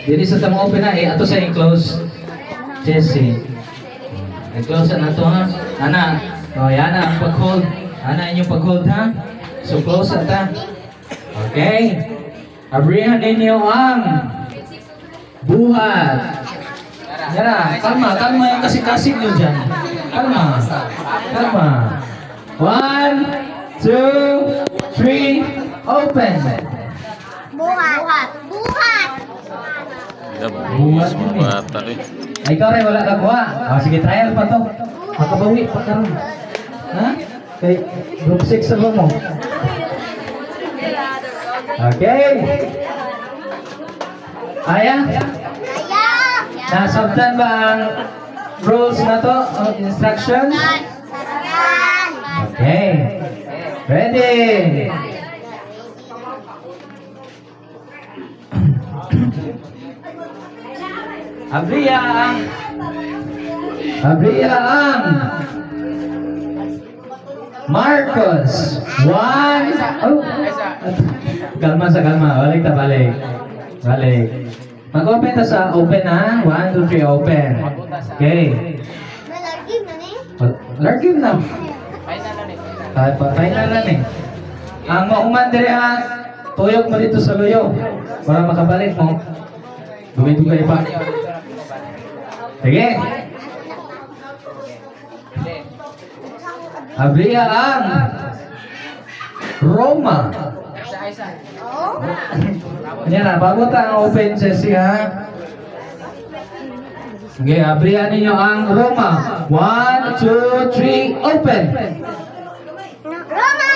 Dili sa tamo open na eh ato sa i-close. Jesse. I-close na to ha. Ana, oh yana ang pag-hold. Ana inyong pag-hold ha. So close na ta. Okay. Abrihan ninyo ang buhat. Yara, kalma, kalma yung kasing-kasing nyo dyan. Kalma. Kalma. 1, 2, 3, open. Buhat. Buhat. Buhat yun eh. Bata eh. Ay, ikaw rin, wala ka kuha. Ah, sige, trial pa to. Makabawi pa karon. Ha? Kay group 6 na ba mo? Okay. Aya? Kaya. Nasabtan ba ang rules na to? Ang instructions? Yan. Okay. Ready? Abriya ang Abriya ang Marcos. 1. Oh. Kalma sa kalma. Balik ta balik. Balik. Mag-open ta sa open ha. 1, 2, 3, open. Okay. Malargi na ni. Largim na. Ay, final na ni. Ang mauman dire ha, tuyok mo dito sa luyo para makabalik mo. Dugay-dugay pa. Sige. Abriya ang Roma. Oh. Yan na, bago ta ang open session ha. Sige, abriya ninyo ang Roma. 1, 2, 3, open! Roma.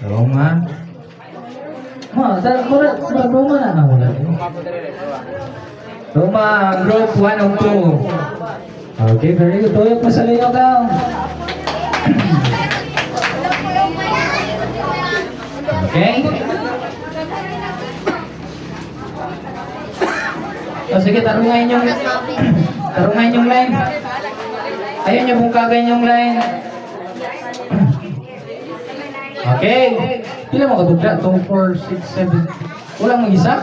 Roma. Ma, dal mura mura Roma na na wala. Roma, group 1 of 2. Okay, very good. Tuyok mo sa liyo ka. Okay? O sige, tarungayin yung line. Ayun yung bungkagay yung line. Okay. Pila mo katugla? 2, 4, 6, 7. Walang mag-isa?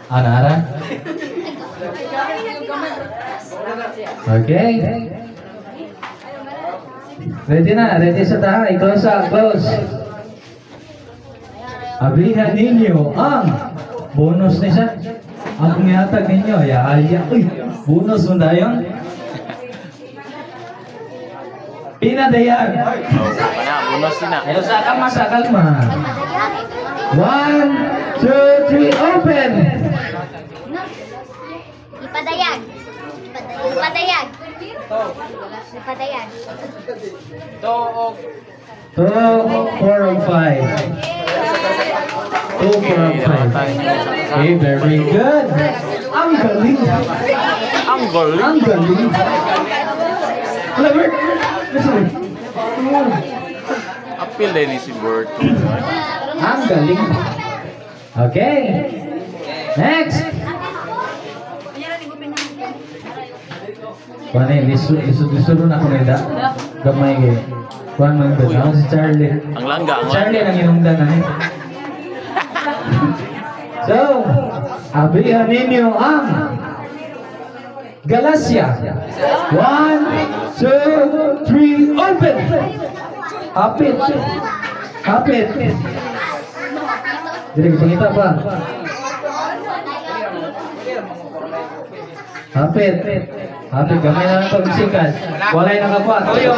Ah, nara? Okay. Ready na. Ready sa taha. I-close sa. Close. Abrihan ninyo ang bonus ni siya. Ang ihatag ninyo. Ya, ya. Uy, bonus mo dayon. Pinadayag. Bonus na. Ayo sa kalma, sa kalma. 1, 2, 3, open! Ipadayag. Ipadayag. Ipadayag. 2, 4, 5. 2, 4, 5. Okay, very good. Ang galing. Ang galing. Ang galing. Wala, Bert. Listen. Apil din ni si Bert. Ang galing. Okay. Next. Kuan eh, lisod na ko nila. Gamay kay. Kuan man ba? Ako si Charlie. Ang langga, ang Charlie langga. ang inungdan na eh. So, abrihan ninyo ang Galacia. 1, 2, 3, open! Hapit. Hapit. Dili ko pangita pa. Hapit. Hapit. Gamay na lang pagsikan. Walay nakakuha. Toyo.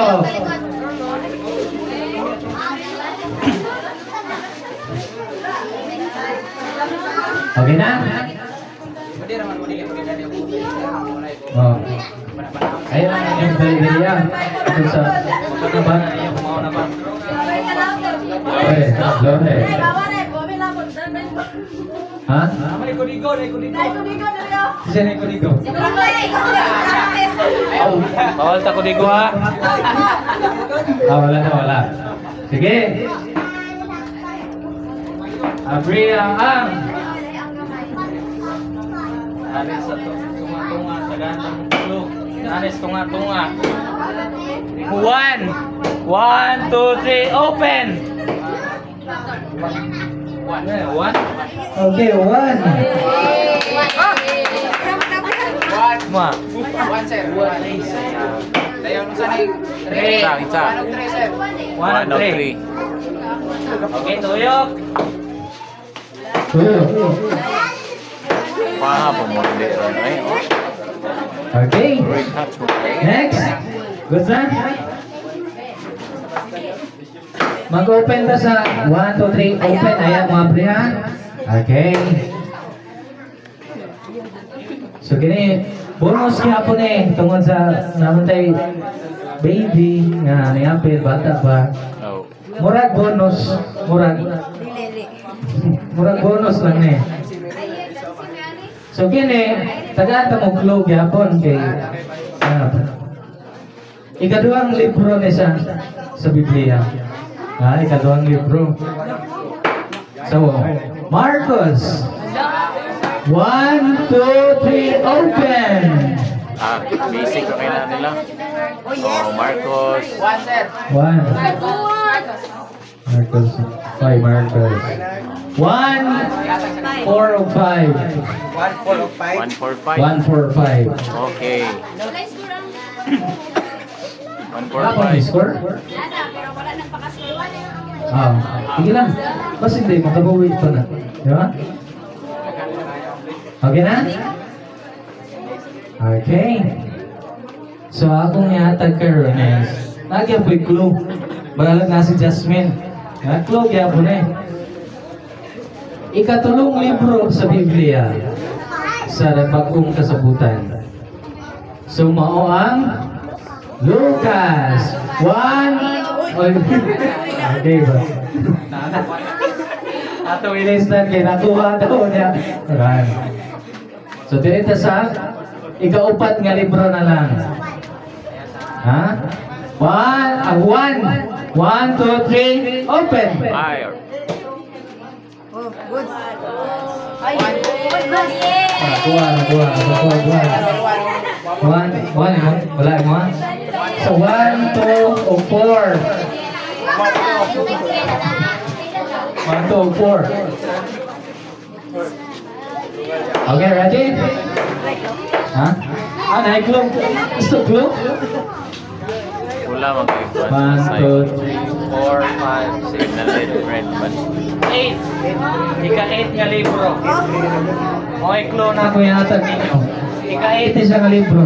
Okay na? Oh. Ayun ang inyong dali-dali. Ito sa ano ba? Lore, lore. Ha? Siya na kuligo. Bawal ta kuligo ha. Ah, wala na, wala. Sige. Abria ang Alis sa tunga-tunga sa gantang ulo. Alis tunga-tunga. 1, 1, 2, 3, open! One. Okay, 1. Ma. 1, sir. 1. Three. Isa, isa. 1 1 and of 3. 3. Okay, tuyok. 2. Paha po mo hindi ron. Ay, oh. Okay. Great touch mo. Next. Good na? Mag-open ta sa 1, 2, 3, open. Ayan, mga pre, ha? Okay. So, gini, bonus gyapon eh. Tungod sa naman baby nga niapil, bata pa. Oh. Murag bonus. Murag. Murag bonus lang eh. So, gini, tagaan ta mo clue gyapon kay ikaduhang libro ni siya sa Biblia. Ah, ikaduhang libro. So, Marcos. 1, 2, 3, open! Ah, basic okay na nila. Oh, Marcos. 1. Marcos. Ay, Marcos. 1, 4, o 5. 1, 4, 5. 1, 4, 5. Okay. 1, 4, Wala pa may 5. score? Ah, sige lang. Basta hindi, makabawi pa na. Di ba? Okay na? Okay. So, akong ihatag karon is, nagyan po'y clue. Balag na si Jasmine. Nga, clue gyapon eh. Ikatulong libro sa Biblia sa bagong kasabutan. So, mao ang Lucas 1. Okay ba? Ato inistan kay nakuha daw niya. Right. So direta sa ikaupat nga libro na lang. Ha? 1, 1, 1, 2, 3, open. Fire. Oh, good. Nakuha, nakuha, nakuha, nakuha. 1, 1, wala mo ha? So 1, 2, o 4. 1, 2, 4. Okay, ready? Ha? Ah, na-clue. Gusto clue? Wala man kayo. 1, 2, 3, 4, 5, 6, Na red, red man. 8. Ika-8 nga libro. Okay, clue na. Ako yung hatag ninyo. Ika-8 siya nga libro.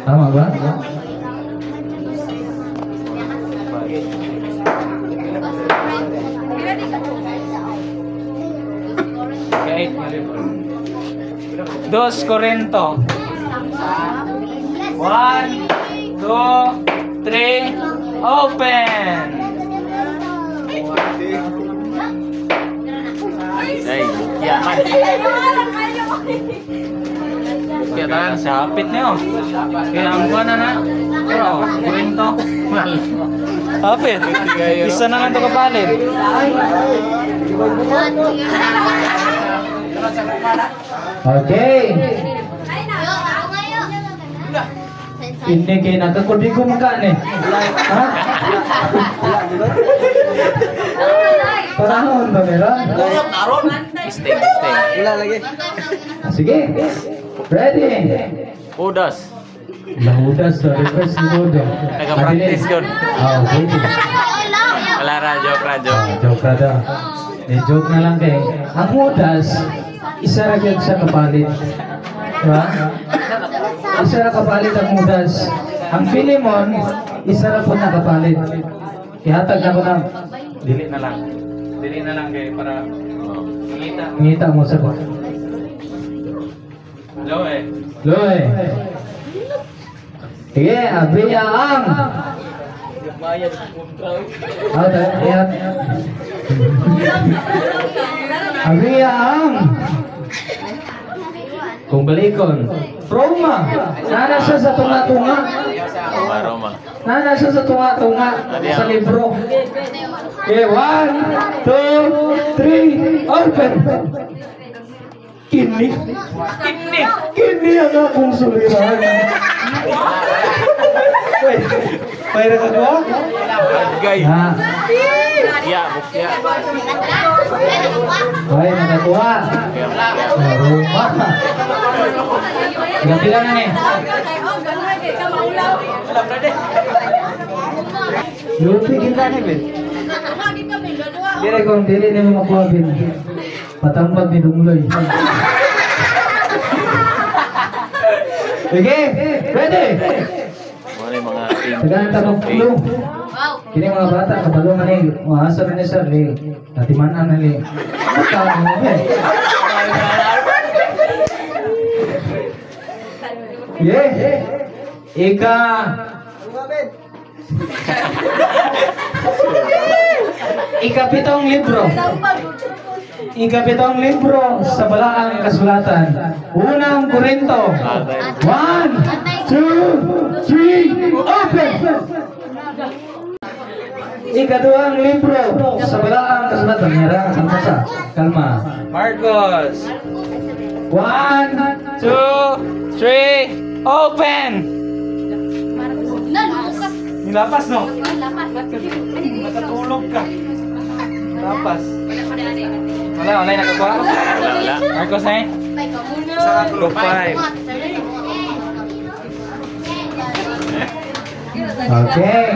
Tama ba? Ika-8 nga libro. 2 Corinto. 1, 2, 3, open! Ay, bukya man. Bukya tanan. Sapit niyo. Kaya ang buwan na na. Pero, Corinto. Hapit. Isa na lang ito kapalit. Okay. Hindi kayo nagkakundi ko mukha ni. Ha? Panahon ba meron? Stay, stay. Sige. Ready? Udas. Lahudas, reverse ni Udo. Nag-practice yun. Oh, pwede. Wala ra, joke ra, joke. Joke ra daw. Eh, joke na lang kay. Ang Judas, isa ra gyud siya kapalit. Diba? Isa ra kapalit ang Judas. Ang Philemon, isa ra po na kapalit. Ihatag na ko na. Dili na lang. Dili na lang kay para mangita. Ngita mo sa ko. Loe. Loy. Sige, abiya ang. Ah, ihat. Abiya ang. Kung balikon, Roma. Nana siya sa tunga-tunga. Roma, Roma. Nana siya sa tunga-tunga sa libro. Okay, 1, 2, 3, open! Kini. Kini. Kini ang akong suliran. Wait, may nakakuha? Gay. Ha? Bukya, bukya. Ay, nakakuha. Roma. Pila na ni? Lupi kita ni, Ben. Dire kung dili na mo makuha, Ben. Patambag ni Dungloy. Okay, ready? Tagaan ta mong clue. Kini mga bata, kabalo man eh. Maasa rin sir, eh. Natimanan na eh. Bata, mo eh. Yeah. Ika. Ikapitong libro. Ikapitong libro sa Balaang Kasulatan. Unang Korinto. 1, 2, 3, open! Ikaduhang libro sa Balaang Kasulatan. Mira, kalma. Kalma. Marcos. 1, 2, 3, open! Nilapas, no? Matutulog ka. Lapas. Wala, wala yung nakakuha. Wala. Marcos na eh. Group 5. Okay.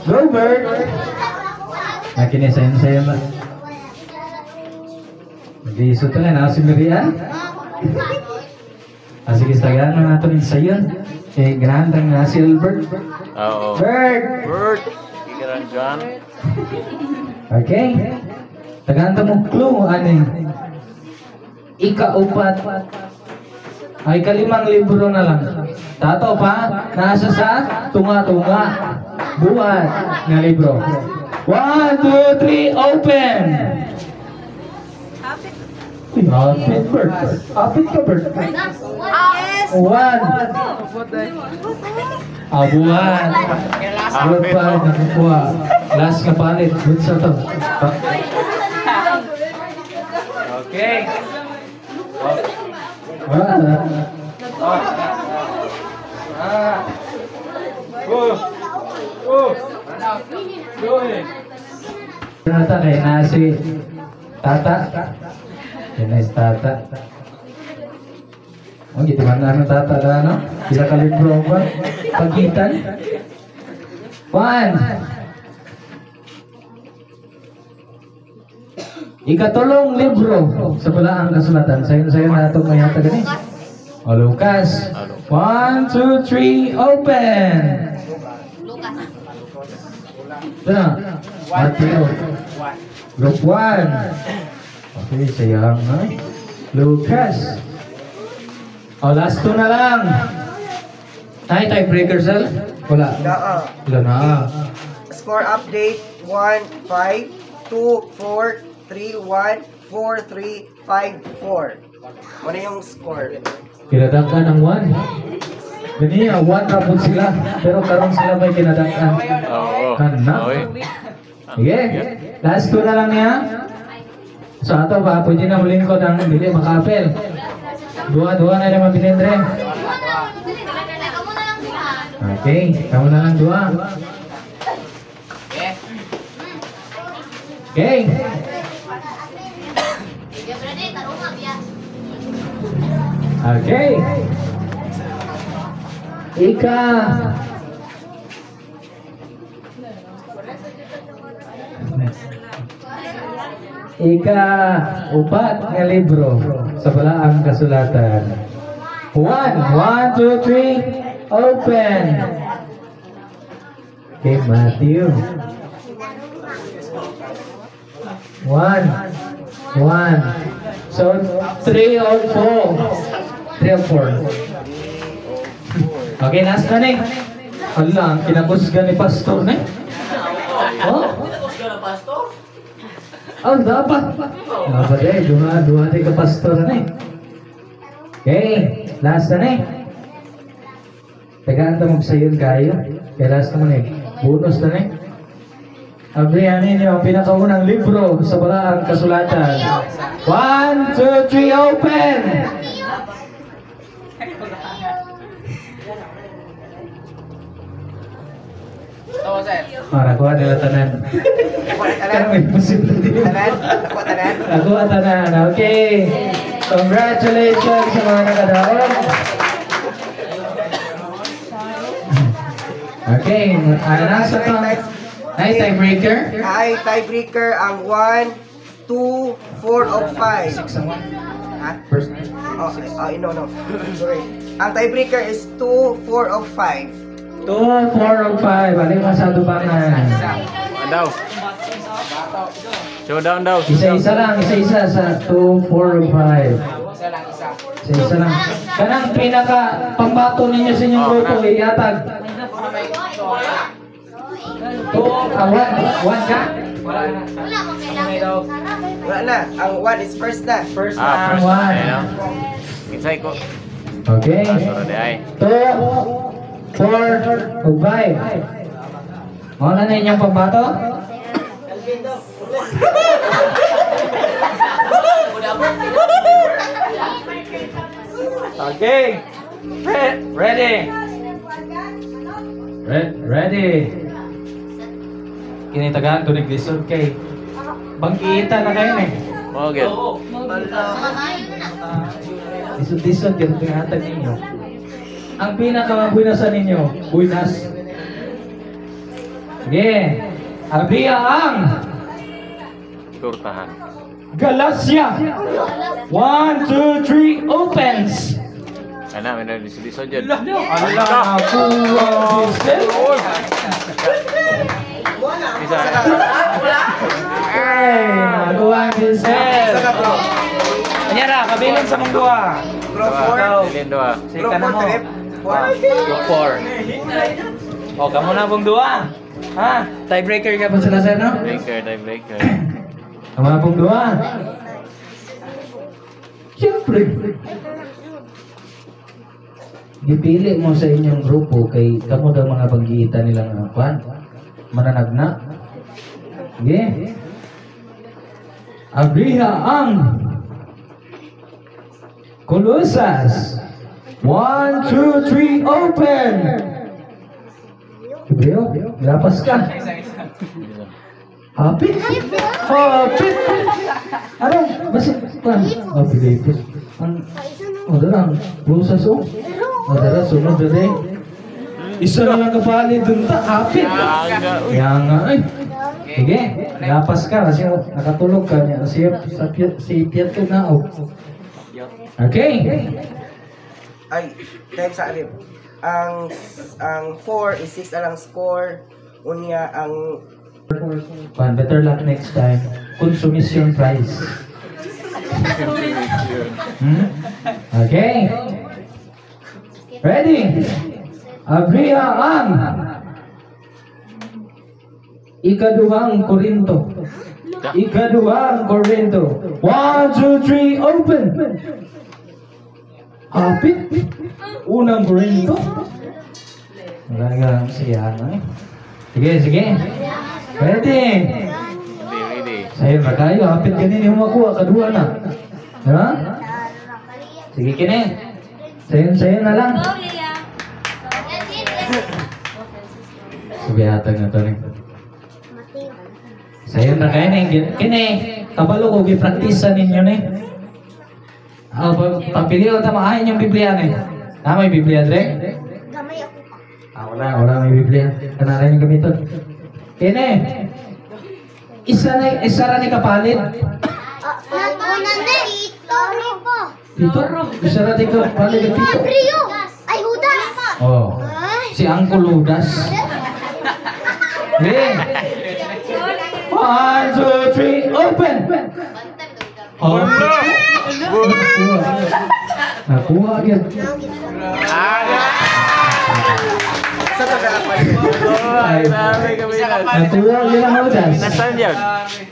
Go, Bert! Nakinisayin-sayin ba? Nag-iisot na lang, si Miriam. Sige, tagaan na natin yung sayon. Eh, ganahan tayong na si Albert. Oo. Bert! Bert! Gigiran dyan. Okay. Tagaan ta mo clue, ani. Ikaupat. Ay, kalimang libro na lang. Tato pa, nasa sa tunga-tunga. Buhat nga libro. 1, 2, 3, open! Uy, apit, Bert. Apit ka, Bert. Yes. 1. Abuhan. Good pa, nakukuha. Last nga palit. Good sa to. Okay. Wala. Oh. Oh. Go eh. Tata kay na si Tata. Kay na si Tata. Oh, gitu man na Tata na, no? Pila ka libro ba? Pagitan. 1. Ikatulong libro sa Balaang Kasulatan. Sayon-sayon na itong may hatag ni. O, Lucas. 1, 2, 3, open! Lucas. Ito. Mateo. Group 1. Okay, sayang na. Lucas. O, last 2 na lang. Ay, tiebreaker, sir? Wala. Wala na. Score update 1, 5, 2, 4, 3, 1, 4, 3, 5, 4. Ano yung score? Kinadangkan ang 1. Ganyan, 1 rapod sila. Pero karon sila may kinadangkan. Oo. Kana. Sige. Last 2 na lang niya. So ato ba, pwede na muling ko ng dili maka-apel. Dua-dua na naman bilin dre. Okay, kamu na lang dua. Okay. Okay. Ika. Ika upat nga libro sa Balaang Kasulatan. 1, 1, 2, 3, open. Okay, Matthew. 1, 1. So, 3 or 4. 3 or 4. Okay, last na ni. Hala, ang kinakusga ni Pastor ni. Oh? Oh, dapat. Dapat eh, duha ni ka Pastor ni. Okay, last na ni. Tagaan ta magsayon kayo. Kaya last naman eh. Bonus na ni. Abrihan ninyo ang pinakaunang libro sa Balaang Kasulatan. 1, 2, 3, open! Para kuha nila tanan. Nakuha na Kaya tanan. may possibility. Tanan? Nakuha tanan? Nakuha tanan. Okay. Congratulations sa mga nakadaog. Okay. Ano na sa to? Ay, tiebreaker? Ay, tiebreaker ang 1, 2, 4, o 5. 6 ang 1. Ha? First. Oh, oh, no. Sorry. Ang tiebreaker is 2, 4, o 5. 2, 4, o 5. Alin masyado ba nga? Ano daw? Showdown daw. Isa-isa lang, isa-isa sa 2, 4, o 5. Isa-isa lang. Kanang pinaka pambato ninyo sa inyong grupo, iatag. 2, 1, 1 ka? Wala mo kailangan. Wala na. Ang 1 is first na. First Ah, na. first. One. Ayun, no? Kinsay ko. Okay. Ah, sorry, di ay. 2, 4, o 5. Wala na inyong pambato? Okay. Ready. Ready. Kinitagaan to naglisod kay bangkiita na kayo eh. Okay. Lisod-lisod ganito yung hatag ninyo. Ang pinakamabunasan ninyo, buenas. Sige. Abiya ang Turtahan. Galacia. 1, 2, 3, opens. Ano, may nalisod-lisod dyan. Ala, nakuha. Isa. Ay, nakuha ang Giselle. Isa ka, bro. Kanya ra, kabilin sa mong duha. Bro, 4. Bilin doa. Sige Bro, ka na 4 mo. trip. 4. Group 4. O, kamo na pong duha. Ha? Tiebreaker ka pa sila, sir, no? Breaker, tiebreaker. Ang mga pong duha. Siyempre. Gipili mo sa inyong grupo kay kamo daw mga paggiita nilang kwan. Mananagna. Sige. Abriha ang Colosas. 1, 2, 3, open! Gabriel, lapas ka. Hapit! Hapit! Ano? Basta, kwan. Oh, Pilipos. Ang, oh, dara, ang Rosas, oh. Oh, dara, sunod, dara. Isa na lang kapali dun ta, hapit! Kaya nga, ay. Sige, lapas ka kasi nakatulog ka niya. Si Piat ka na, oh. Okay. Ay, time sa alip. Ang 4 is 6 alang score. Unya ang Pan, better luck next time. Consumption price. Okay. Ready? Abriha ang Ikaduhang Korinto. Ikaduhang Korinto. 1, 2, 3, open! Hapit. Unang Korinto. Wala nga siya, ano eh. Sige, sige. Ready? Ready, ready. Sayo na kayo, hapit ganin yung makuha, kadua na. Diba? Sige, kini. Sayo, sayo na lang. Sige, hatag na to ni. Sayo na kayo ni. Kini, kabalo ko, gipraktisa ninyo ni. Ah, papili ko tama, ayon yung Biblia ni. Ah, may Biblia, Dre? Gamay ako pa. Ah, wala, may Biblia. Kanara yung gamiton. Kini, isa ra ni kapalit. Una na dito. Dito, isa ra ni kapalit dito. Gabriel. Ay, Judas. Oh. Si Uncle Ludas. Okay. 1, 2, 3, open! Oh. Nakuha agad. Sa taga-kapalit. Ay, nakuha agad ang Judas. Nasaan yan?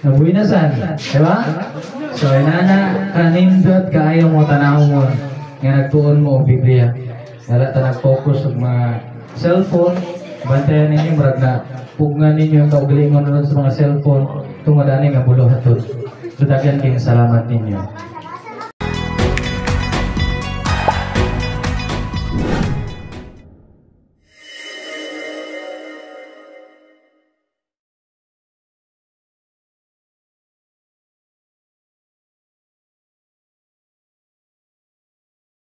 Nabuinasan. Diba? So, inana, kanindot kaayo mo, tanaw mo, nga nagtuon mo og Biblia. Wala ta nag-focus og mga cellphone. Bantayan ninyo, murag na pugngan ninyo ang kaugalingon ron sa mga cellphone. Tungod ani nga bulohaton. So, daghan kayong salamat ninyo.